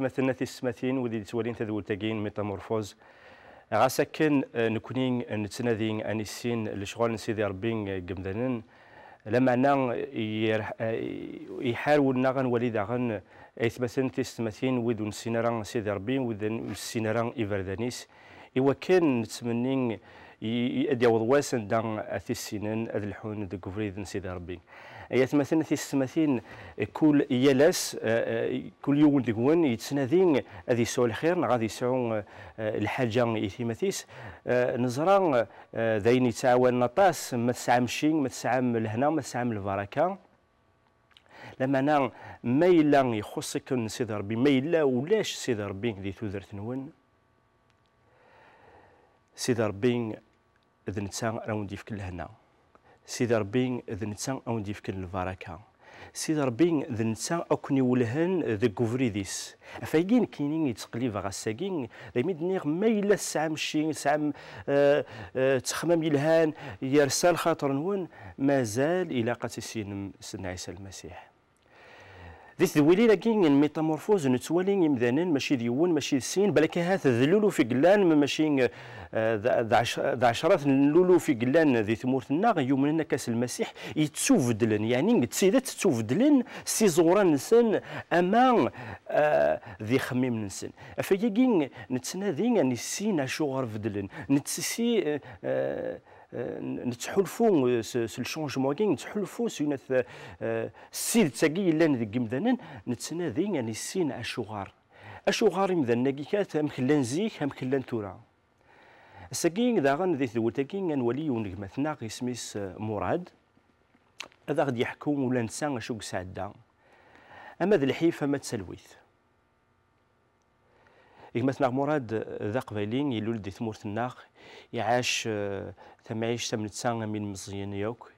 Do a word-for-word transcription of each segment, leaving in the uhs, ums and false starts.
Atmaten, a tisetmatin, wid i d-yettwalin tadwilt-agi n Métamorphose. Ɣas akken, eh, nekni nettnadi ad nissin lecɣal n Sidi Ṛebbi deg yimdanen, lameɛna yer-, eh, iḥar wul-nneɣ ad nwali daɣen aytmaten, tisetmatin, wid ur nessin ara Sidi Ṛebbi, wid ur nessin ara iberdan-is, i wakken nettmenni i, i, ad d-yaweḍ wass anda ad t-issinen, ad lḥun deg ubrid n Sidi Ṛebbi. Ay atmaten, a tisetmatin, kul, yal ass, eh, eh, kul yiwen deg-wen yettnadi ad yesɛu lxir neɣ ad yesɛu, eh, lḥaǧa i timat-is. Eh, neẓra, eh, d ayen yettɛawanen aṭas, ma tesɛam cci, ma tesɛam lehna, ma tesɛam lbaraka. Lameɛna, ma yella ixuṣ-iken Sidi Ṛebbi, ma yella ulac Sidi Ṛebbi di tudert-nwen, Sidi Ṛebbi d netta ara wen-d-yefken lehna. Sidi Ṛebbi d netta ara wen-d-yefken lbaraka. Sidi Ṛebbi d netta ara ken-iwellhen deg ubrid-is. Ɣef wayagi nekkini i ttqellibeɣ ass-agi, daymi d-nniɣ ma yella tesɛam cci, tesɛam, eh, eh, ttexmam yelhan, yersa lxaṭer-nwen, mazal ilaq ad tissinem Sidna Ɛisa Lmasiḥ. Di tedwilin-agi n Métamorphose nettwali imdanen, mačči d yiwen, mačči d sin, balak ahat d luluf i yellan, ma mačči, eh, d, d ɛec-, d ɛecrat n luluf i yellan di tmurt-nneɣ yumnen akka s Lmasiḥ, yettubedlen, yeɛni d tidet ttubedlen s iẓuran-nsen ama, eh, d ixemmimen-nsen. Ɣef wayagi nettnadi ad nissin acuɣer bedlen, nettsi-, eh, eh, eh, nettḥulfu, eh, s, s le changement-agi, nettḥulfu s yunat, eh, s tidet-agi yellan deg yimdanen, nettnadi ad nissin acuɣer. Acuɣer imdanen-agi kat, amek llan zik, amek llan tura. Ass-agi daɣen di tedwilt-agi ad nwali yiwen n gma-tneɣ isem-is, eh, Murad, ad aɣ-d-yeḥku ula netta acu yesɛedda, ama d lḥif ama d talwit. Gma-tneɣ Murad d aqbayli, ilul di tmurt-nneɣ, iɛac, eh, tamɛict am netta am ilmeẓyen yakk.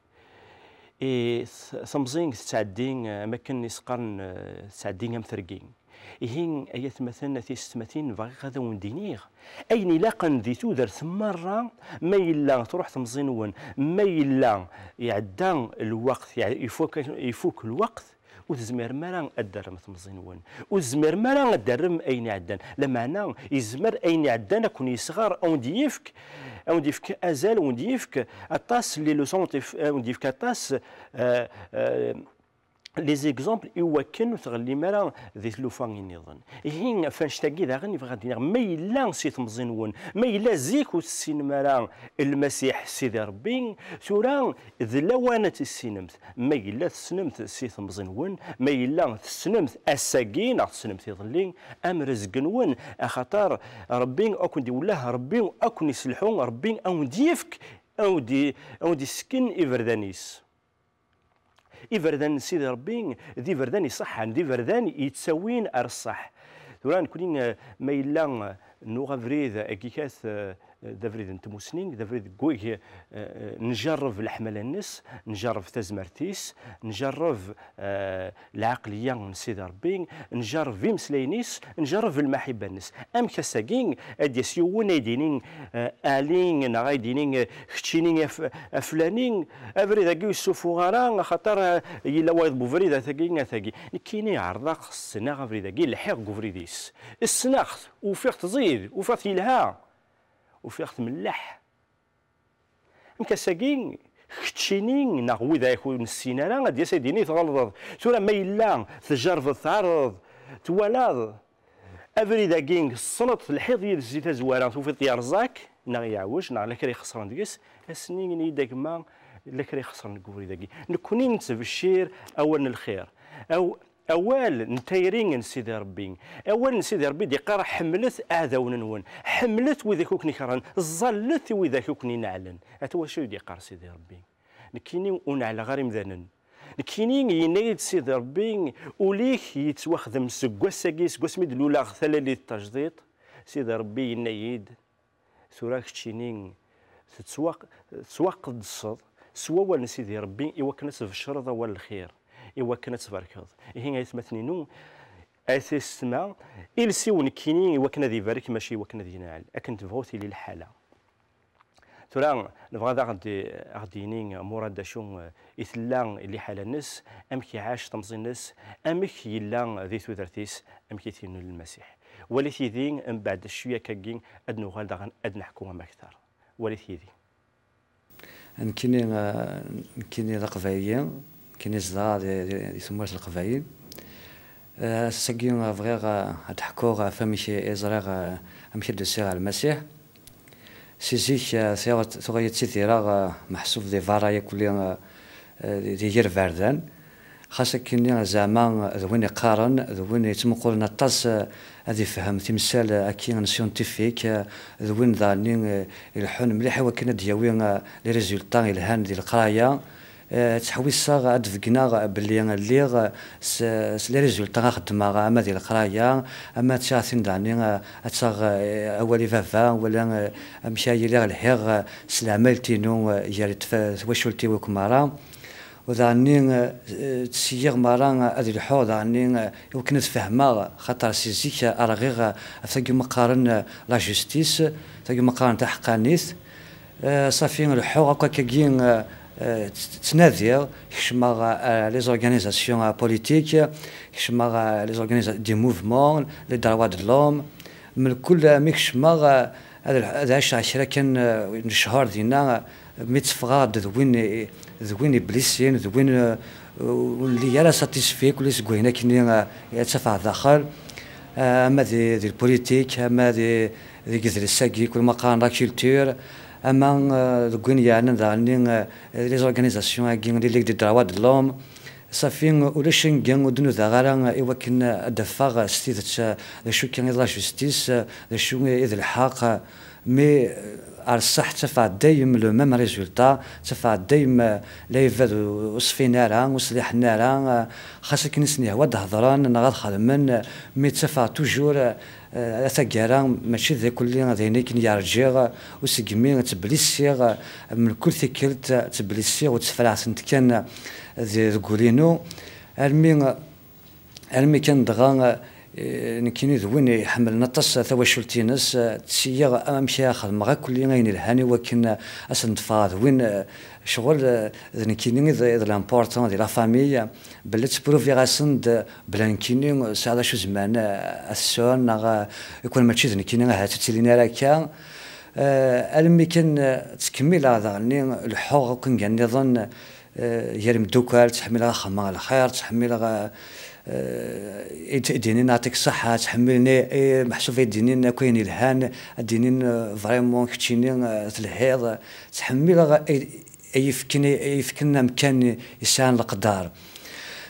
I t-, temẓi tettɛeddi, eh, am akken i s-qqaren, eh, tettɛeddi am tergin. Ihi, ay atmaten, a tisetmatin, bɣiɣ ad awen-d-iniɣ ayen ilaqen di tudert merra, ma yella truḥ temẓi-nwen, ma yella iɛedda lweqt, iɛ-, ifuk, ifuk lweqt, ur tezmirem ara ad d-terrem temẓi-nwen. Ur tezmirem ara ad d-terrem ayen iɛeddan. Lameɛna, yezmer ayen iɛeddan ad ken-yesɣer, ad wen-d-yefk, ad wen-d-yefk azal, ad wen-d-yefk aṭas n les leçons, ad wen-d-yefk aṭas, eh, eh, les exemples i wakken ur tɣellim ara di tlufa nniḍen. Ihi, ɣef annect-agi daɣen i bɣiɣ ad d-iniɣ, ma yella si temẓi-nwen, ma yella zik ur tessinem ara Lmasiḥ Sidi Ṛebbi, tura d lawan ad tissinemt. Ma yella tessnemt si temẓi-nwen, ma yella tessnemt ass-agi neɣ tessnemt iḍelli, am rrezg-nwen, axaṭer Ṛebbi ad ken-d-iwelleh, Ṛebbi ad ken-iselḥu, Ṛebbi ad wen-d-yefk, ad wen-d-, ad wen-d-issken iberdan-is. Iberdan n Sidi Ṛebbi d iberdan iṣeḥḥan, d iberdan yettawin ar ṣṣeḥ. Tura nekkni, eh, ma yella, eh, nuɣ abrid agi kat, eh, d abrid n tmusni, d abrid deg wig, eh, eh, njerreb leḥmala-nnes, njerreb tazmert-is, njerreb, eh, lɛaqliya n Sidi Ṛebbi, njerreb imeslayen-is, njerreb lmaḥibba-nnes. Amek ass-agi ad d-yas yiwen ad d-yini, eh, Ali, neɣ ad d-yini, eh, keččini af-, aflani, abrid-agi ur yessufuɣ ara, axaṭer, eh, yella wayeḍ n ubrid, atagi, atagi. Nekkini ɛerḍeɣ, ssneɣ abrid-agi, lḥiɣ deg ubrid-is. Ssneɣ-t, ufiɣ-t ẓid, ufiɣ-t yelha, ufiɣ-t melleḥ. Amek ass-agi, keččini neɣ wid ay ur nessin ara, ad d-yas ad d-yini tɣelḍeḍ. Tura ma yella tjerrbeḍ, tɛerḍeḍ, twalaḍ, abrid-agi tessneḍ, telḥiḍ yid-s di tazwara, tufiḍ yerẓa-k, neɣ yeɛwej, neɣ la kra ixesren deg-s, ass-nni ini-yi-d a gma, la kra ixesren deg ubrid-agi. Nekkni nettbeccir awal n lxir. Aw-, Awal n tayri n Sidi Ṛebbi. Awal n Sidi Ṛebbi d-iqqar: ḥemmlet aɛdawen-nwen, ḥemmlet widak ur ken-ikerhen, ẓẓallet i widak ur ken-ineɛlen. At wacu i d-iqqar Sidi Ṛebbi? Nekkini ur neɛleɣ ara imdanen. Nekkini, yenna-yi-d Sidi Ṛebbi, ul-ik yettwaxdem seg wass-agi, seg wasmi d-luleɣ talalit tajdiṭ. Sidi Ṛebbi yenna-yi-d, tura keččini tettwaq-, tettwaqedseḍ s wawal n Sidi Ṛebbi i wakken ad tbecreḍ awal lxir, i wakken ad tbarkeḍ. Ihi, ay atmaten-inu, ay tisetma, iles-iw nekkini i wakken ad ibarek, mačči i wakken ad yenɛel. Akken tebɣu tili lḥala. Tura, nebɣa ad aɣ-d-, aɣ-d-yini Murad acu, eh, i tella liḥala-nnes, amek iɛac temẓi-nnes, amek yella di tudert-is, amek i t-yennul Lmasiḥ. Walit yid-i, mbeɛd cwiya akkagi, ad nuɣal daɣen ad neḥku am akter. Walit yid-i. Nekkini, eh, nekkini d Aqbayli, nekkini zedɣeɣ di, di, di tmurt n Leqbayel. Eh, ass-agi, eh, bɣiɣ, eh, ad d-ḥkuɣ ɣef amek i ẓriɣ, eh, amek i d-usiɣ ɣer Lmasiḥ. Si zik, eh, tuɣ, tuɣ yettidireɣ, eh, meḥsub di berra yakk, eh, eh, di, di yir iberdan. Xas akkenni, zeɛma d win iqqaren, d win yettmuqulen aṭas, eh, ad ifhem timsal, eh, akkin n scientifique, eh, d win daɣenni, eh, ileḥḥun mliḥ i wakken ad d-yawi, eh, les résultats yelhan di leqraya. Eh, ttḥewwiseɣ ad d-beggneɣ belli lliɣ s, s les résultats ara xeddmeɣ, ama di leqraya, ama d tiɣatin daɣenni, eh, ad taɣ, eh, awal i baba, wala, eh, amek ara iliɣ lhiɣ, eh, s leɛmalt-inu, eh, gar tf-, twacult-iw akk merra. U daɣenni, eh, ttṣeyyiɣ merra ad lḥuɣ daɣenni, eh, i wakken ad fehmeɣ, xaṭer si zik, eh, rɣiɣ, eh, ɣef tagi umi qqaren, eh, la justice, tagi umi qqaren taḥeqqanit. Eh, ṣafi, leḥḥuɣ akk akkagi, eh, eh, tt-, ttnadiɣ, kecmeɣ, eh, les organisations, eh, politiques, kecmeɣ, eh, les organisations, des mouvements, les droits de l'homme, mkul mi kecmeɣ, eh, ad, ad ɛiceɣ kra kan, eh, n cchur dinna, eh, mi tteffɣeɣ-d d win, d win iblisin, d win, eh, ur nelli ara satisfait, kul seg wayen akkenni, eh, i ttafeɣ daxel, eh, ama di, di lpolitik, ama di, deg idles-agi, kul ma qqaren la culture, ama, eh, deg win yeɛnan daɣenni, eh, les organisations-agi, les ligues des droits de l'homme. Ṣafi, ulac anga ur d-nudaɣ ara i wakken ad d-afeɣ s tidet, eh, d acu kan i d la justice, eh, d acu i d lḥeqq, eh, mais, eh, ar ṣṣeḥ ttafeɣ dayem le même résultat, ttafeɣ dayem, eh, lɛibad ur, ur ṣfin ara, ur ṣliḥen ara, eh, xas akken i sen-yehwa ad d-hedren neɣ ad xedmen, eh, mais ttafeɣ toujours, eh, eh, a taggara, mačči d akulli d ayen akken yerǧiɣ, u segmi ttblisiɣ, eh, mkul tikkelt, eh, ttblisiɣ u ttefraɣ-tent kan, eh, de-, deg wul-inu, armi, armi kan dɣa, eh, nekkini d win iḥemmlen aṭas tawacult-ines, eh, ttṣeyyiɣ amek ara xedmeɣ akulli ayen ilhan i wakken, eh, ad sen-ḍefreɣ d win, eh, ccɣel, eh, d nekkini i d, i d l'important di la famille, belli ttpruviɣ-asen-d, eh, bla nekkini, eh, sɛiɣ d acu zemren, eh, ad t-sɛun, neɣ, eh, i kan mačči d nekkini, ahat ur ttilin ara akka. Eh, almi kan, eh, ttkemmileɣ daɣenni leḥḥuɣ akk anga nniḍen, eh, gar imeddukal, ttḥemmileɣ ad xemmeɣ lxir, ttḥemmileɣ, eh, eh, i d-, d-inin aɛṭik ṣṣeḥḥa, ttḥemmilen i, i meḥsub ad d-inin akk ayen ilhan, ad d-inin, eh, vraiment keččini, eh, telhiḍ, ttḥemmileɣ i, i yefken, i yefken amkan i sɛan leqder.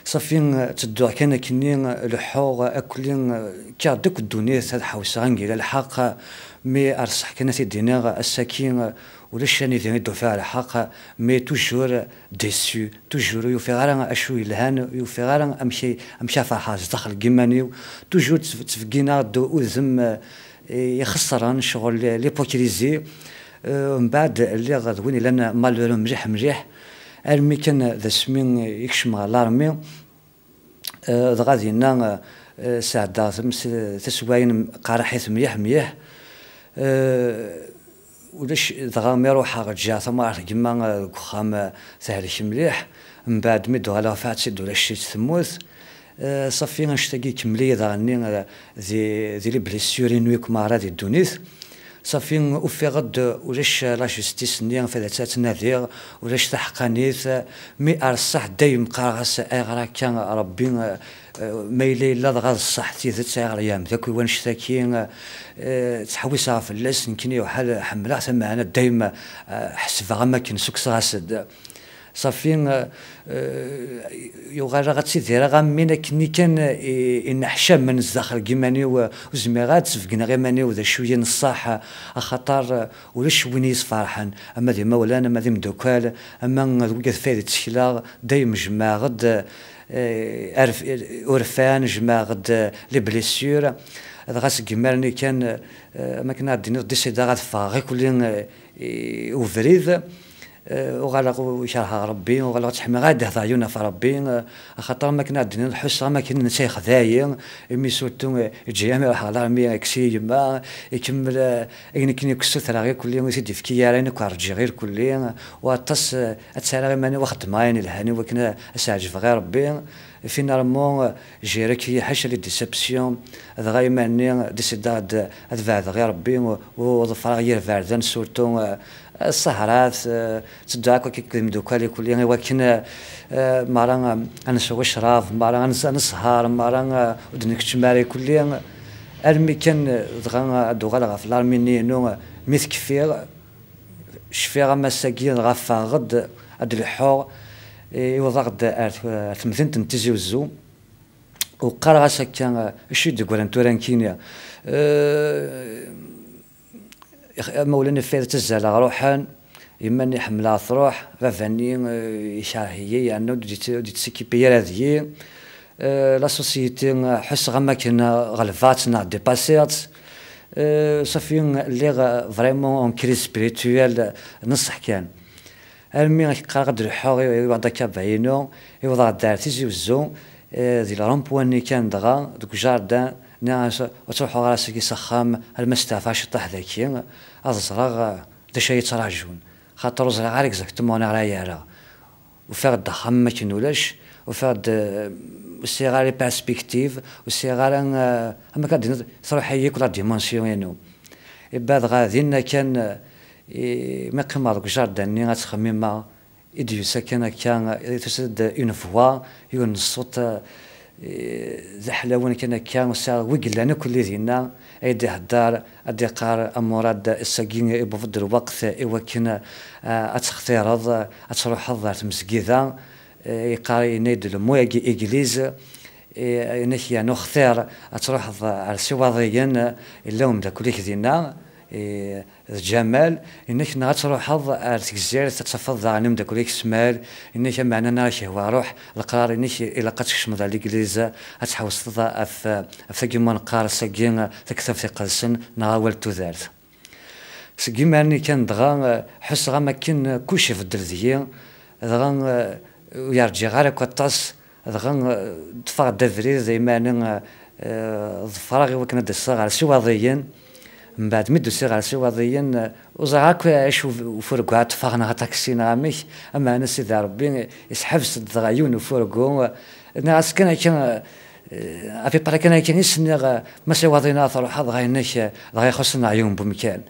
Ṣafi, ttedduɣ kan akkenni, leḥḥuɣ, akli, kkiɣ-d akk ddunit ad ḥewseɣ anga yella lḥeqq, mi ar ṣṣeḥ kan ad t-id-iniɣ, ass-agi ulac anida i d-ufiɣ lḥeqq, mais toujours déçu, toujours ur yufiɣ ara acu yelhan, ur yufiɣ ara amek, amek ara ferḥeɣ zdaxel n yiman-iw, toujours ttf-, ttbeggineɣ-d udem, eh, ixeṣren, ccɣel l'hypocrisie. Eh, mbeɛd lliɣ d win yellan malheureux mliḥ mliḥ, armi kan d asmi i kecmeɣ ɣer l'armée. Eh, dɣa dinna, eh, sɛeddaɣ tams-, taswayin qerriḥit mliḥ mliḥ. Eh, ulac, dɣa mi ruḥeɣ ǧǧiɣ tamɣart n yemma, eh, deg uxxam, eh, tehlek mliḥ. Mbeɛd mi d-uɣaleɣ faɛt-id ulac-itt temmut. Eh, ṣafi annect-agi ikemmel-iyi daɣenni, eh, di, di les blessures-inu akk meṛṛa di ddunit. Ṣafi ufiɣ-d ulac la justice-nni, fad ad ttnadiɣ, ulac taḥeqqanit, mi ar ṣṣeḥ dayem qqareɣ-as ayɣer akka Rebbi, eh, ma yella yella dɣa d ṣṣeḥ tidet, ayɣer yeɛmed akk i wannect-agi, eh, ttḥewwiseɣ fell-as, nekkini uḥal ḥemmleɣ-t, meɛna dayem, eh, ḥesbeɣ am akken ssukkseɣ-as-d. Ṣafi, eh, eh, yuɣal-aɣ ad ttidireɣ am win akken kan i, i nneḥcamen zdaxel n yiman-iw, eh, ur zmireɣ ad sbegneɣ iman-iw d acu-yi n ṣṣeḥ, axaṭer, eh, ulac win i yi-sferḥen, ama d imawlan, ama d imeddukal, ama d wigad f ay d-ttekleɣ, dayem jemɛeɣ-d, eh, arf-, urfan, jemɛeɣ-d, eh, les blessures, dɣa seg yimir-nni kan, eh, am akken ad d-tiniḍ, décideɣ ad ffɣeɣ akk-, eh, i ubrid. Eh, uɣaleɣ u-, kerheɣ Rebbi, uɣaleɣ ur ttḥemmileɣ ara ad d-ihder yiwen ɣef Rebbi, eh, axaṭer am akken ad d-tiniḍ ḥusseɣ am akken netta yexdeɛ-iyi, imi surtout, eh, yeǧǧa-yi ad ruḥeɣ l'armée, yekkes-iyi yemma, ikemmel, eh, ayen akken i k-ssutreɣ irkelli ur t-id-ifki ara, ayen akk rǧiɣ irkelli, eh, u aṭas, eh, ad ttaraɣ iman-iw ad xeddmeɣ ayen ilhan i wakken ad, ad s-ɛeǧbeɣ i Rebbi. Finalement, eh, j'ai recueilli ḥaca les déceptions, dɣa iman-nni décideɣ-d ad beɛdeɣ i Rebbi u, u ḍefreɣ yir iberdan, surtout, eh, Sseharat, eh, ttedduɣ akk akka d imeddukal ikulli i wakken, eh, eh, merra, eh, ad nesweɣ ccrab, merra ad nes-, ad nesher, merra, eh, ur d-nkeččem ara ikulli. Armi kan, eh, dɣa, eh, ad d-uɣaleɣ ɣef l'armée-nni-inu, eh, mi t-kfiɣ, cfiɣ am ass-agi dɣa ffɣeɣ-d ad d-leḥḥuɣ, eh, iwweḍ-aɣ-d ar t-, ar temdint n Tizi Wezzu. U qqareɣ-as akka, eh, acu i d-yeggran tura nekkini? Eh, Ix-, amawlan iffir ttazzaleɣ ruḥen, yemma-nni ḥemmleɣ truḥ, baba-nni, eh, ikreh-iyi, yerna ur d-yett-, ur d-yettsikipi ara deg-i. Eh, la société, eh, ḥusseɣ am akken, eh, ɣelbeɣ-tt neɣ dépasseɣ-tt. Eh, safi, lliɣ, eh, vraiment en crise spirituelle, eh, n ṣṣeḥ kan. Armi i qqareɣ ad d-leḥḥuɣ i, i waḍ akaba-inu, iwweḍ-aɣ-d ar Tizi Wezzu, eh, di le rond-point-nni kan dɣa, deg ujardin, nniɣ-as, ur ttruḥuɣ ara seg-i s axxam, arma steɛfaɣ ciṭṭaḥ daki, ad ẓreɣ, eh, d acu ay yettraǧun. Xaṭer ur ẓriɣ ara exactement aniɣer ara yerreɣ. Ufiɣ-d axxam am akken ulac, ufiɣ-d, eh, ur sɛiɣ ara les perspectives, ur sɛiɣ ara, eh, am akken ad d-tiniḍ, truḥ-iyi akk la dimension-inu. Iba dɣa dinna kan, eh, i, mi qqimeɣ deg ujardin-nni ad ttxemmimeɣ, i d-yusa kan akka, i tusa-d une voix, yiwen n ṣṣut, eh, d aḥlawan kan akka, sɛiɣ wi yellan akk-lli dinna, ay d-ihedder, ad d-iqqar a Murad, ass-agi iwweḍ-d lweqt i wakken, eh, ad textireḍ, ad truḥeḍ ɣer tmezgida, eh, yeqqar, yenna-yi-d le mot-agi église, eh, yenna-k yernu xtir ad truḥeḍ ar Siwaḍiyen, eh, yella umeddakel-ik dinna, eh, d Ǧamal, yenna-k neɣ ad truḥeḍ ar Tegzirt, ad tafeḍ daɣen ameddakel-ik Smal, yenna-k ameɛna neɣ ak-ihwa ruḥ, leqrar-inek ilaq ad tkecmeḍ ar l'église, ad tḥewseḍ ɣef, ɣef tagi ma neqqar ass-agi, taktabt iqedsen neɣ awal n tudert. Seg yimir-nni kan dɣa, eh, ḥusseɣ am akken, eh, kullec ibeddel deg-i, dɣa, eh, ur yerǧiɣ ara akk aṭas, dɣa, eh, ṭṭfeɣ-d abrid, iman-, eh, eh, ḍefreɣ i wakken ad d-aseɣ ɣer Siwaḍiyen. Mbeɛd mi d-usiɣ ɣer Siwaḍiyen, eh, ur ẓriɣ akk acu ufurgu ara ṭṭfeɣ neɣ aṭaksi neɣ amek, ameɛna Sidi Ṛebbi isḥebs-d dɣa yiwen ufurgu, eh, nniɣ-as kan akka, eh, à peu près kan akka i s-nniɣ, eh, ma Siwaḍiyen ara truḥeḍ, dɣa yenna-k, eh, dɣa ixuṣṣ-nneɣ yiwen n wemkan.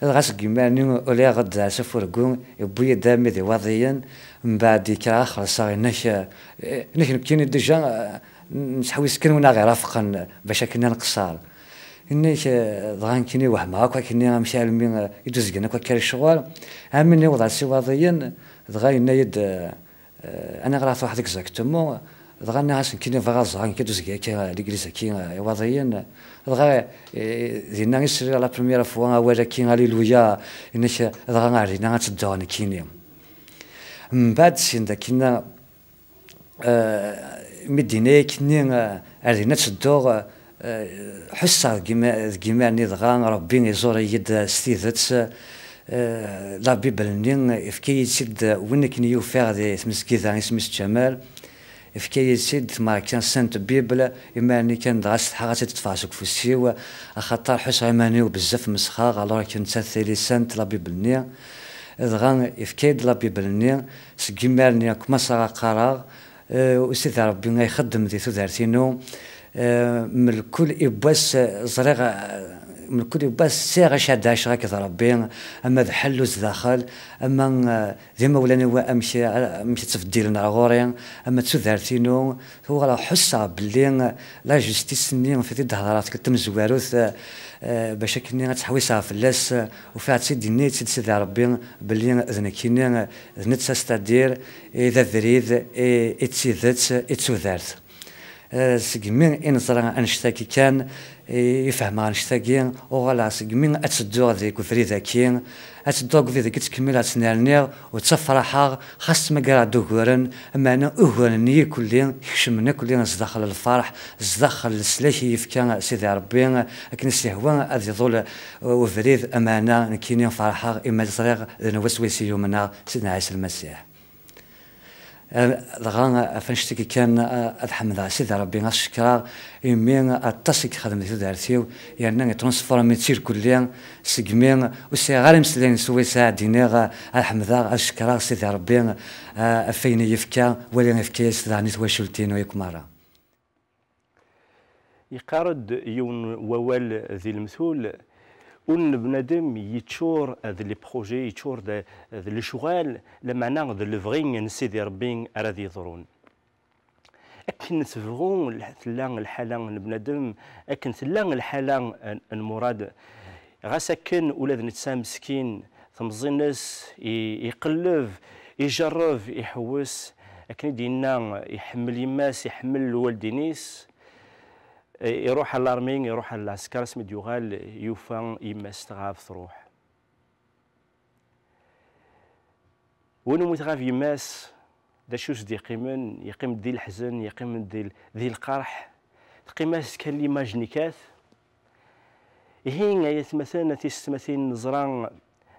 Dɣa seg yimir-nni uliɣ-d s ufurgu, yewwi-yi-d armi d Iwaḍiyen, mbeɛd yekker ad xellṣeɣ, yenna-k, eh, yenna-k nekkini déjà, eh, nettḥewwis kan win aɣ-irafqen bac akken ad nqeṣṣer. Yenna-k, eh, dɣa nekkini wehmeɣ akk akkenni amek almi, eh, i d-uzgen akk akka lecɣal, armi niweḍ ar Siwaḍiyen, dɣa yenna-yi-d, eh, Eh, aniɣer ara truḥeḍ exactement? Dɣa nniɣ-as nekkini bɣiɣ ad ẓreɣ nekk ad uzgeɣ akka, eh, l'église-agi, eh, Iwaḍiyen. Dɣa, eh, dinna i sliɣ la première fois awal-agi, Alléluia, yenna-k, dɣa ar dinna ad tedduɣ nekkini. Mbeɛd syin d akkin, eh, mi d-yenna akkenni, eh, ar dinna ad tedduɣ, eh, ḥusseɣ deg yima-, deg yimir-nni dɣa Ṛebbi iẓur-iyi-d s tidet, eh, la Bible-nni ifka-yi-tt-id win akken i ufiɣ di tmezgida isem-is Ǧamal, ifka-yi-tt-id, marka Sainte Bible, imir-nni kan dɣa setḥaɣ ad tt-id-ṭṭfeɣ seg ufus-iw, axaṭer ḥusseɣ iman-iw bezzaf mesxeɣ, alors que nettat tili sainte la Bible-nni, dɣa ifka-yi-d la Bible-nni, seg yimir-nni kumaṣaɣ qqareɣ, Eh, u Sidi Ṛebbi ay ixeddem di tudert-inu. Eh, mlkul iwwas, eh, ẓriɣ, eh, mlkul iwwas sɛiɣ acu ad ɛiceɣ akked Ṛebbi, ama d ḥellu zdaxel, ama, eh, d imawlan-iw amek, eh, amek ttbeddilen ar ɣur-i, ama d tudert-inu, uɣaleɣ ḥusseɣ belli, eh, la justice-nni ɣef i d-hedreɣ tikkelt tamezwarut, eh, eh, bac akkenni ad ttḥewwiseɣ fell-as, eh, ufiɣ-tt-id, yenna-yi-tt-id Sidi Ṛebbi belli d nekkini, eh, d netta, c'est-à-dire, i d abrid, i, i d tidet, i d tudert. Eh, segmi i neẓra annect-agi kan, i, i fehmeɣ annect-agi, uɣaleɣ segmi ad tedduɣ deg ubrid-agi, ad tedduɣ deg ubrid-agi, ttkemmileɣ ttnerniɣ, u ttafraḥeɣ, xas ttmagareɣ-d uguren, meɛna uguren-nni ikelli, kecmen ikelli zdaxel lferḥ, zdaxel leslak i yefka Sidi Ṛebbi, akken i s-yehwa ad iḍul ubrid, meɛna nekkini ferḥeɣ imi ẓriɣ d nwa swayes i yumneɣ Sidna Ɛisa Lmasiḥ. Eh, dɣa, eh, ɣef annect-agi kan, eh, ad ḥemdeɣ Sidi Ṛebbi, ad cekkreɣ imi aṭas i yexdem di tudert-iw, yerna itransformi-tt irkelli, segmi ur sɛiɣ ara imeslayen s wayes ad d-iniɣ, eh, ad ḥemdeɣ, ad cekkreɣ Sidi Ṛebbi, eh, ɣef wayen i yefka, wala yefka-yas daɣen i twacult-inu yakk merra. Yeqqar-d yiwen wawal di lemtul, ul n bnadem yeččur d les projets, yeččur d, d lecɣal, lameɛna d lebɣi n Sidi Ṛebbi ara d-yeḍrun. Akken tebɣu l-, tella lḥala n bnadem, akken tella lḥala n, n Murad, ɣas akken ula d netta meskin, temẓi-ines, i-, iqelleb, ijerreb, iḥewwes, akken i d-yenna, iḥemmel yemma-s, iḥemmel lwaldin-is, i-, iruḥ ɣer l'armée, iruḥ ɣer lɛesker, asmi d-yuɣal, yufa yemma-s tɣab, truḥ. Win umi tɣab yemma-s, d acu s-d-yeqqimen? Yeqqim-d di leḥzen, yeqqim-d di l-, di lqerḥ. Teqqim-as kan l'image-nni kan. Ihi, ay atmaten, a tisetmatin, neẓra,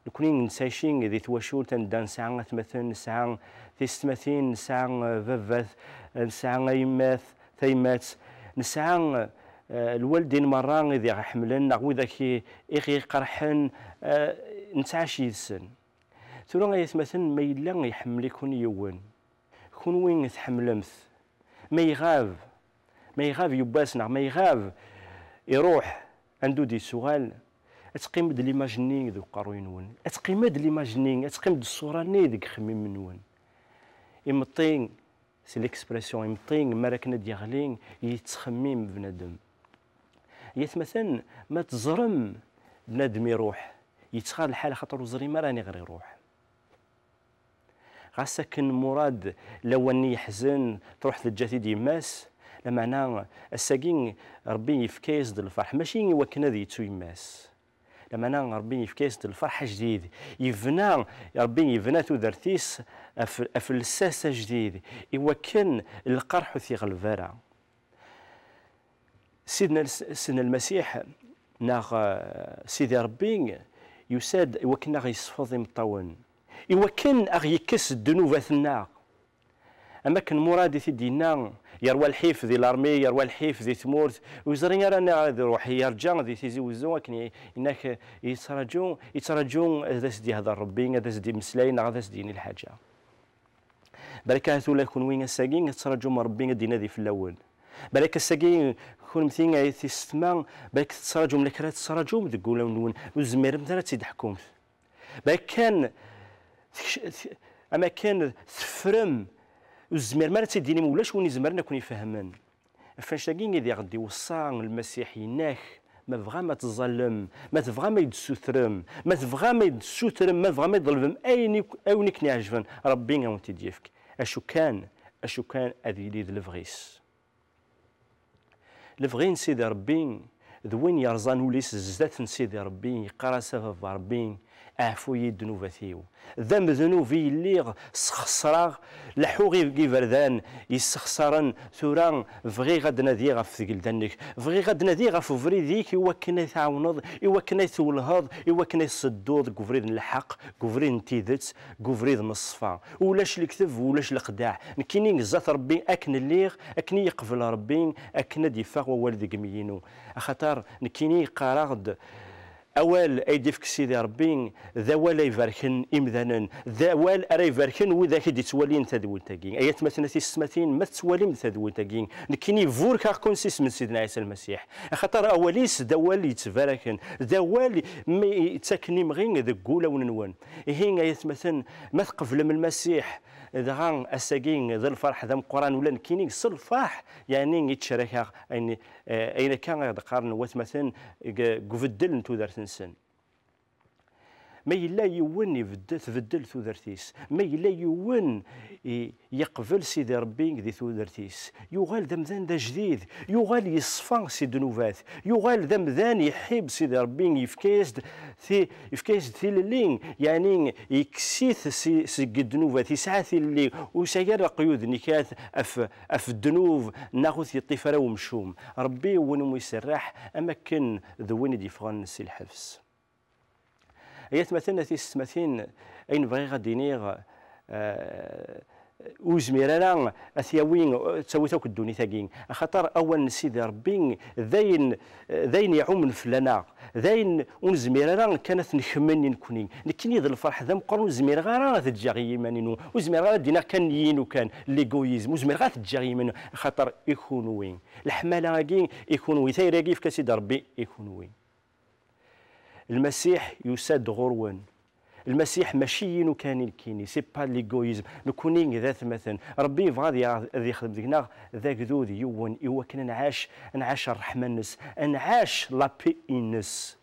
nekni nettɛici di twacult anda nesɛa atmaten, nesɛa tisetmatin, nesɛa, eh, baba-t, nesɛa ayemmat, tayemmat, nesɛa, eh, lwaldin merra i d-iɣ-iḥemmlen, neɣ widak i, i ɣ-iqerḥen, eh, nettɛac yid-sen. Tura, ay atmaten, ma yella iḥemmel-iken yiwen, kunwi tḥemmlem-t, ma iɣab, ma iɣab yiwwas neɣ ma iɣab, iruḥ, anda ur d-yettuɣal, ad teqqim-d l'image-nni deg uqerruy-nwen, ad teqqim-d l'image-nni, ad teqqim-d ṣṣura-nni deg uxemmim-nwen. Imeṭṭi, c'est l'expression, imeṭṭi, mi ara akken ad d-yeɣli, yettxemmim bnadem. Ay atmaten, ma teẓrem bnadem iruḥ, yettɣar lḥal, axaṭer ur ẓrim ara aniɣer iruḥ. Ɣas akken Murad lawan-nni yeḥzen, truḥ teǧǧa-t-id yemma-s, lameɛna ass-agi Ṛebbi yefka-yas-d lferḥ, mačči i wakken ad yettu yemma-s. Lameɛna Ṛebbi yefka-yas-d lferḥ ajdid. Yebna, Ṛebbi yebna tudert-is ɣef, ɣef lsas ajdid, i wakken lqerḥ ur t-iɣleb ara. Sidna, Sidna Lmasiḥ, neɣ, eh, Sidi Ṛebbi, yusa-d i wakken ad aɣ-yessefḍ imeṭṭawen, i wakken ad aɣ-yekkes ddnubat-nneɣ. Am akken Murad i t-id-yenna, yerwa lḥif di l'armée, yerwa lḥif di tmurt, ur yeẓri ara aniɣer ad iruḥ, yerǧa di Tizi Wezzu akken i, yenna-k, yettraǧu, yettraǧu ad as-d-yehder Ṛebbi, ad as-d-yemmeslay neɣ ad as-d-yini lḥaǧa. Balak ahat ula d kunwi ass-agi tettraǧum Ṛebbi ad d-inadi fell-awen. Balak ass-agi, kunemti ay tisetma, balak tettraǧum la kra tettraǧum deg wulawen-nwen, ur tezmiremt ara ad tt-id-teḥkumt. Balak kan tekc-, t-, ama kan teffrem, ur tezmirem ara ad tt-id-tinim, ulac win izemren ad ken-ifehmen. Ɣef wannect-agi i d-iweṣṣa Lmasiḥ, yenna-k, ma tebɣam ad teẓẓallem, ma tebɣam ad yi-d-tessutrem, ma tebɣam ad yi-d-tessutrem, ma tebɣam ad yi-d-tḍelbem ayen i, ayen i ken-iɛejben, Ṛebbi a wen-t-id-yefk. Acu kan, acu kan ad yili d lebɣi-s. Lebɣi n Sidi Ṛebbi, d win yerẓan ul-is zdat n Sidi Ṛebbi, yeqqar-as: "A Baba Ṛebbi, ɛfu-yi ddnubat-iw. D amednub i lliɣ, sxeṣreɣ, leḥḥuɣ i iberdan yessexṣaren, tura bɣiɣ ad d-nadiɣ ɣef tgelda-nnek, bɣiɣ ad d-nadiɣ ɣef ubrid-ik i wakken ay tɛawneḍ, i wakken ay twellheḍ, i wakken ay tesedduḍ deg ubrid n lḥeqq, deg ubrid n tidet, deg ubrid n ṣṣfa. Ulac lekteb, ulac leqdaɛ. Nekkini zdat Ṛebbi akken lliɣ, akken i yeqbel Ṛebbi, akken ad d-yeffeɣ wawal deg imi-inu. Axaṭer nekkini qqareɣ-d, awal ay d-ifk Sidi Ṛebbi, d awal ay ibarken imdanen, d awal ara ibarken widak i d-ittwalin tadwilt-agi. Ay atmaten, a tisetmatin, ma tettwalim tadwilt-agi, nekkini burkeɣ-ken s isem n Sidna Ɛisa Lmasiḥ. Axaṭer awal-is d awal yettbaraken, d awal mi yettaken imɣi deg wulawen-nwen. Ihi, ay atmaten, ma tqeblem Lmasiḥ, dɣa ass-agi d lferḥ d ameqqran, ula nekkini s lferḥ, yeɛni, i ttcarakeɣ ayen, eh, ayen akka i ɣ-d-qqaren watmaten deg, deg ubeddel n tudert-nsen. Ma yella yiwen ibedd-, tbeddel tudert-is, ma yella yiwen i-, yeqbel Sidi Ṛebbi di tudert-is, yuɣal d amdan d ajdid, yuɣal yeṣfa si ddnubat, yuɣal d amdan iḥib Sidi Ṛebbi, yefka-yas-d ti-, yefka-yas-d tilelli, yeɛni yekkes-it si, seg ddnubat, yesɛa tilelli, ur yesɛi ara leqyud n ikat ɣef, ɣef ddnub, neɣ ur t-yeṭṭif ara umcum. Ṛebbi win umi iserreḥ, am akken d win i d-yeffɣen si lḥebs. Ay atmaten, a tisetmatin, ayen bɣiɣ ad d-iniɣ, eh, ur yezmir ara ad t-yawi, ad tawi akk ddunit-agi. Axaṭer awal n Sidi Ṛebbi d ayen, d ayen iɛumen fell-aneɣ, d ayen ur nezmir ara kan ad t-nkemmel i nekkni. Nekkini d lferḥ d ameqqran, ur zmireɣ ara ad t-ǧǧeɣ i yiman-inu, ur zmireɣ ara ad d-iniɣ kan inu kan, l'égoïsme, ur zmireɣ ara ad t-ǧǧeɣ i yiman-inu, axaṭer i kunwi. Leḥmala-agi i kunwi, tayri-agi yefka-tt-id Ṛebbi i kunwi. Lmasiḥ yusa-d ɣur-wen. Lmasiḥ mačči inu kan i nekkini, c'est pas l'égoïsme. Nekkni d atmaten. Ṛebbi yebɣa ad yaɣ-, ad yexdem deg-neɣ d agdud yiwen, i wakken ad nɛac, ad nɛac ṛṛeḥma-nnes, ad nɛac la paix-ines.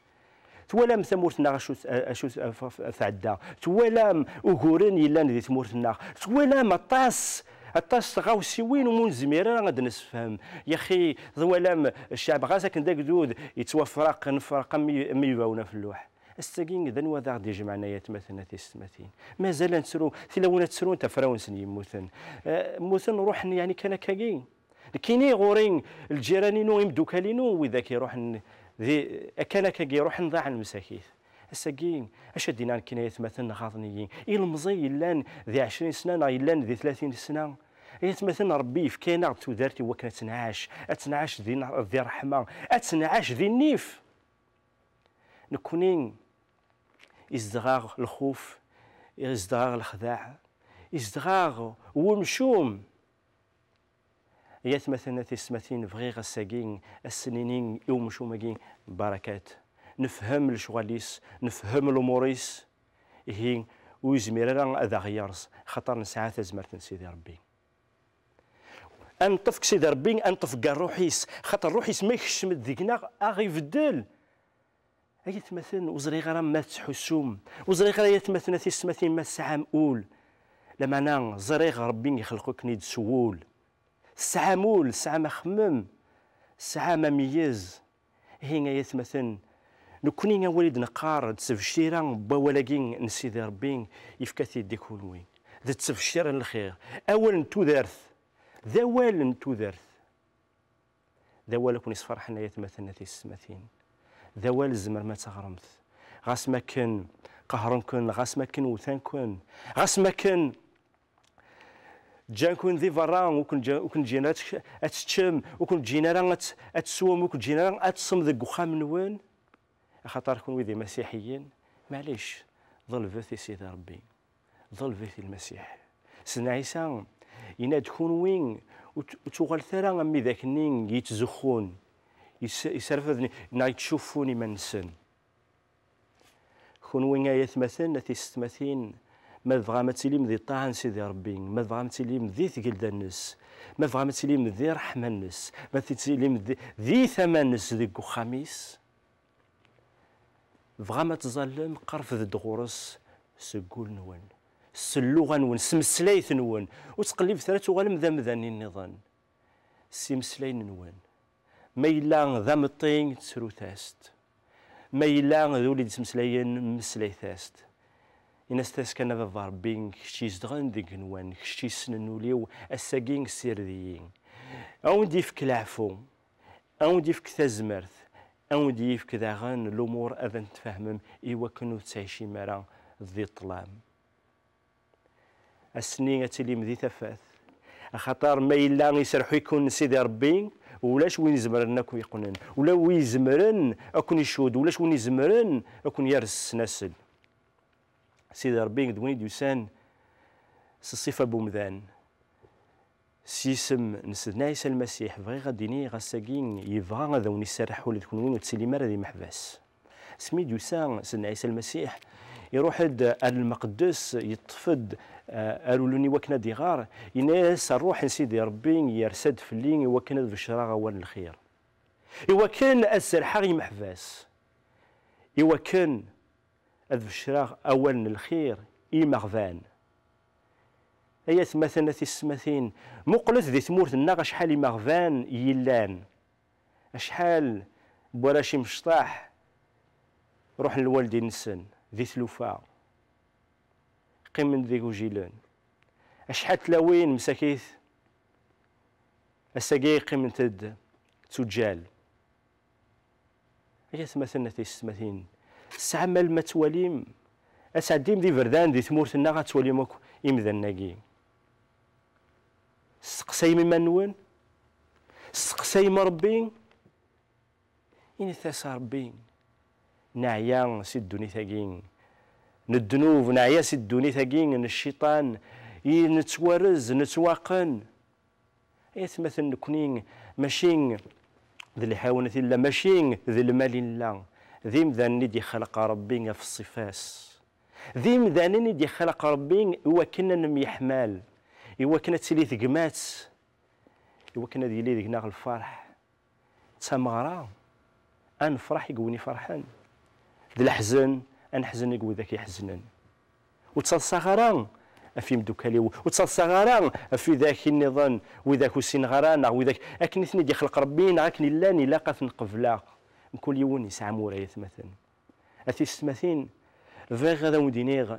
Twalam tamurt-nneɣ acu t-, acu t-, f-, f-, tɛedda. Twalam uguren yellan di tmurt-nneɣ. Twalam aṭas, aṭas tɣawsiwin umi ur nezmir ara ad d-nessefhem. Yaxi, twalam cceɛb ɣas akken d agdud, yettwafraq, nefreq am i-, am yibawen ɣef lluḥ. Ass-agi d anwa ad aɣ-d-ijemɛen ay atmaten, a tisetmatin? Mazal ad nettru, tilawin ad ttrunt ɣef warraw-nsen yemmuten. Eh, mmuten, ruḥen, yeɛni kan akkagi. Nekkini ɣur-i lǧiran-inu, imeddukal-inu, widak iruḥen di, akan akkagi, ruḥen ḍaɛen msakit. Ass-agi, acu ad d-iniɣ nekkini ay atmaten, ɣaḍen-iyi. Ilemẓi yellan di ɛecrin sna neɣ yellan di tlatin sna, ay atmaten, Ṛebbi yefka-aneɣ-d tudert i wakken ad tt-nɛac, ad tt-nɛac di, di ṛṛeḥma, ad tt-nɛac di nnif. Nekkni izdeɣ-aɣ lxuf, izdeɣ-aɣ lexdeɛ, izdeɣ-aɣ wemcum. Ay atmaten, a tisetmatin, bɣiɣ ass-agi ad s-nini i umcum-agi barakat. Nefhem lecɣal-is, nefhem lumuṛ-is, ihi ur yezmir ara ad aɣ-yerẓ, xaṭer nesɛa tazmert n Sidi Ṛebbi. Ad neṭṭef deg Sidi Ṛebbi, ad neṭṭef deg ṛṛuḥ-is, xaṭer ṛṛuḥ-is ma yekcem-d deg-neɣ, aɣ-ibeddel. Ay atmaten, ur ẓriɣ ara ma tettḥussum, ur ẓriɣ ara, ay atmaten, a tisetmatin, ma tesɛam ul. Lameɛna ẓriɣ Ṛebbi ixleq-iken-id s wul. Tesɛam ul, tesɛam axemmem, tesɛam ameyyez. Ihi, ay atmaten, nekkni awal i d-neqqar d ttebcira n wawal-agi n Sidi Ṛebbi, yefka-t-id i kunwi. D ttebcira n lxir, awal n tudert, d awal n tudert. D awal ad ken-isferḥen, ay atmaten, a tisetmatin. D awal tzemrem ad teɣremt. Ɣas ma akken qehren-ken, ɣas ma akken wten-ken, ɣas ma akken ǧǧan-ken di berra, ur ken-ǧa-, ur ken-ǧǧin ara ad tk-, ad teččem, ur ken-ǧǧin ara ad t-, ad teswem, ur ken-ǧǧin ara ad teṭṭsem deg uxxam-nwen, axaṭer kunwi d imasiḥiyen, maɛlic, ḍelbet i Sidi Ṛebbi, ḍelbet i Lmasiḥ. Sidna Ɛisa yenna-d, kunwi ur t-, ur tuɣalet ara am widak-nni yettzuxxun, yes-, yesserfaden neɣ yettcuffun iman-nsen. Kunwi ay atmaten, a tisetmatin, ma tebɣam ad tilim di ṭṭaɛa n Sidi Ṛebbi, ma tebɣam ad tilim di tgelda-nnes, ma tebɣam ad tilim di ṛṛeḥma-nnes, ma tilim di, di tama-nnes deg uxxam-is, tebɣam ad tẓallem, qerfdet-d ɣur-s seg wul-nwen, s lluɣa-nwen, s tmeslayt-nwen. Ur ttqellibet ara ad tuɣalem d amdan-nniḍen. S imeslayen-nwen. Ma yella d ameṭṭi, ttrut-as-d. Ma yella d ul i d-ittmeslayen, mmeslayet-as-d. Ini-as-d kan, a Baba Ṛebbi, kečč izedɣen deg igenwan, kečč yessnen ul-iw, ass-agi ssired-iyi. A wen-d-yefk leɛfu, a wen-d-yefk tazmert, a wen-d-yefk daɣen lumuṛ ad tent-tfehmem i wakken ur tettɛicim ara di ṭṭlam. Ass-nni ad tilim di tafat, axaṭer ma yella iserreḥ-iken Sidi Ṛebbi, ulac win izemren ad ken-yeqqnen, ula win izemren ad ken-icudd, ulac win izemren ad ken-yerr s ssnasel. Sidi Ṛebbi d win i d-yusan s ṣṣifa n wemdan. S yisem n Sidna Ɛisa Lmasiḥ, bɣiɣ ad d-iniɣ ass-agi yebɣa ad awen-iserreḥ ula d kunwi ur tettilim ara d imeḥbas. Asmi d-yusa Sidna Ɛisa Lmasiḥ, iruḥ-d ar Lmeqdes, yeṭṭef-d, eh, arulun i wakken ad iɣer, yenna-yas, "Ṛṛuḥ n Sidi Ṛebbi yersa-d fell-i i wakken ad beccreɣ awal n lxir, i wakken ad serrḥeɣ imeḥbas, i wakken ad beccreɣ awal n lxir i imeɣban. Ay atmaten, a tisetmatin, muqlet di tmurt-nneɣ acḥal imeɣban yellan, acḥal n warrac imecṭaḥ ruḥen lwaldin-nsen di tlufa, qqimen d igujilen, acḥal tlawin msakit ass-agi qqiment-d d tuǧǧal. Ay atmaten, a tisetmatin, tesɛam alma ad twalim, ad tɛeddim d iberdan di tmurt-nneɣ, ad twalim akk imdanen-agi. Testeqsayem iman-nwen? Testeqsayem Ṛebbi? Init-as a Ṛebbi, neɛya si ddunit-agi n ddnub, neɛya si ddunit-agi n cciṭan, i nettwarez, nettwaqen. Ay atmaten, nekni mačči d lḥiwan i nella, mačči d lmal i nella, d imdanen i d-ixleq Ṛebbi ɣef ṣṣifa-s. D imdanen i d-ixleq Ṛebbi i wakken ad nemyeḥmal, i wakken ad tili tegmat, i wakken ad yili deg-neɣ lferḥ. D tameɣra, ad nefṛeḥ i win iferḥen. D leḥzen, ad neḥzen i widak iḥeznen. Ur ttaḍsaɣ ara ɣef yimdukal-iw, ur ttaḍsaɣ ara ɣef widak nniḍen, widak ur ssineɣ ara, neɣ widak akken i ten-id-ixleq Ṛebbi, neɣ akken i llan, ilaq ad ten-qebleɣ. Mkul yiwen yesɛa amur, ay atmaten. A tisetmatin, bɣiɣ ad awen-d-iniɣ,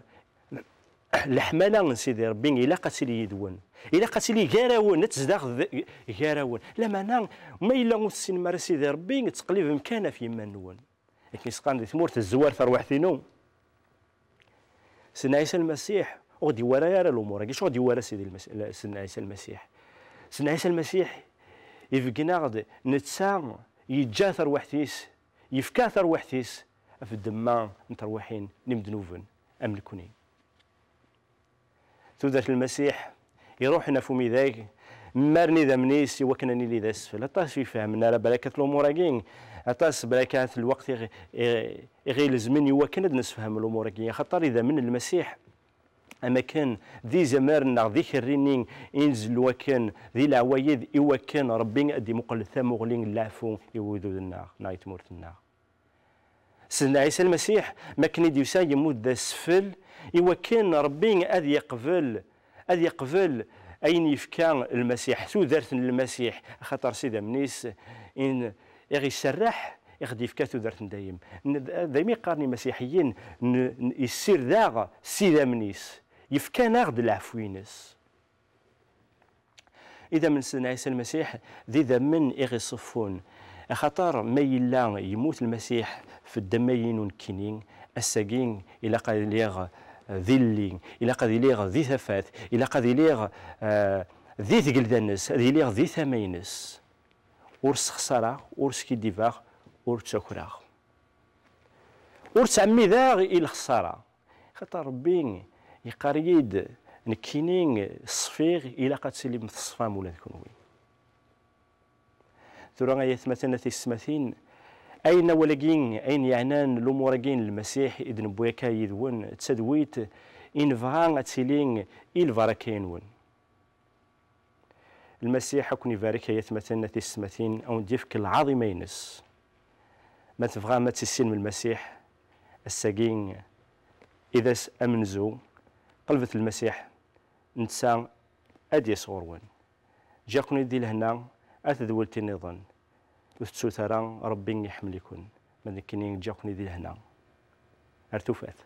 leḥmala n Sidi Ṛebbi ilaq ad tili yid-wen. Ilaq ad tili gar-awen, ad tezdeɣ d-, gar-awen. Lameɛna, ma yella ur tessinem ara Sidi Ṛebbi, tettqellibem kan ɣef yiman-nwen. Akken i s-qqaren di tmurt, tezwar terwiḥt-inu. Sidna Ɛisa Lmasiḥ ur ɣ-d-iwara ara lumuṛ-agi. Acu ɣ-d-iwara Sidi Lmas-, la-, Sidna Ɛisa Lmasiḥ? Sidna Ɛisa Lmasiḥ ibeggen-aɣ-d, netta yeǧǧa tarwiḥt-is, yefka tarwiḥt-is ɣef ddemma n terwiḥin n imednuben am nekni. Tudert n Lmasiḥ iruḥen ɣef umidag, mmaren idammen-is i wakken ad nili d asfel. Aṭas ur ifehhmen ara barakat lumuṛ-agi, aṭas barakat lweqt i ɣ-, i, i ɣ-ilezmen i wakken ad nessefhem lumuṛ-agi, axaṭer idammen n Lmasiḥ, am akken d izamaren neɣ d ikerri-nni i nzellu akken di leɛwayed, i wakken Ṛebbi ad d-imuqel tamuɣli n leɛfu i wudud-nneɣ neɣ i tmurt-nneɣ. Sidna Ɛisa Lmasiḥ, mi akken i d-yusa, yemmut d asfel i wakken Ṛebbi ad yeqbel, ad yeqbel ayen yefka Lmasiḥ, tudert n Lmasiḥ, axaṭer s idammen-is i n-, i ɣ-iserreḥ, i ɣ-d-yefka tudert n dayem. N-, d-, daymi qqaren imasiḥiyen, n-, n-, yessired-aɣ s idammen-is, yefkan-aɣ-d leɛfu-ines. Idammen n Sidna Ɛisa Lmasiḥ d idammen i ɣ-iṣeffun. Axaṭer ma yella yemmut Lmasiḥ f ddemma-inu nekkini, ass-agi ilaq ad iliɣ d illi, ilaq ad iliɣ di tafat, ilaq ad iliɣ, eh, di tgelda-nnes, ad iliɣ di tama-ines. Ur ssexṣareɣ, ur skiddibeɣ, ur ttakreɣ. Ur ttɛemmideɣ i lexṣara. Xaṭer Ṛebbi yeqqar-iyi-d, nekkini ṣfiɣ, ilaq ad tilim teṣfam ula d kenwi. Tura ay atmaten, a tisetmatin, ayen awal-agi, ayen yeɛnan lumuṛ-agi n Lmasiḥ i d-newwi akka yid-wen, d tadwilt i nebɣa ad tili i lbaraka-nwen. Lmasiḥ ad ken-ibarek ay atmaten, a tisetmatin, a wen-d-yefk lɛaḍima-ines. Ma tebɣam ad tissinem Lmasiḥ, ass-agi i d ass amenzu, qelbet Lmasiḥ, netta ad d-yas ɣur-wen. Ǧǧiɣ-ken-id di lehna, a tedwelt-nniḍen. Ur tettut ara, Ṛebbi iḥemmel-iken. Ma d nekkini, ǧǧiɣ-ken-id di lehna. Ar tufat.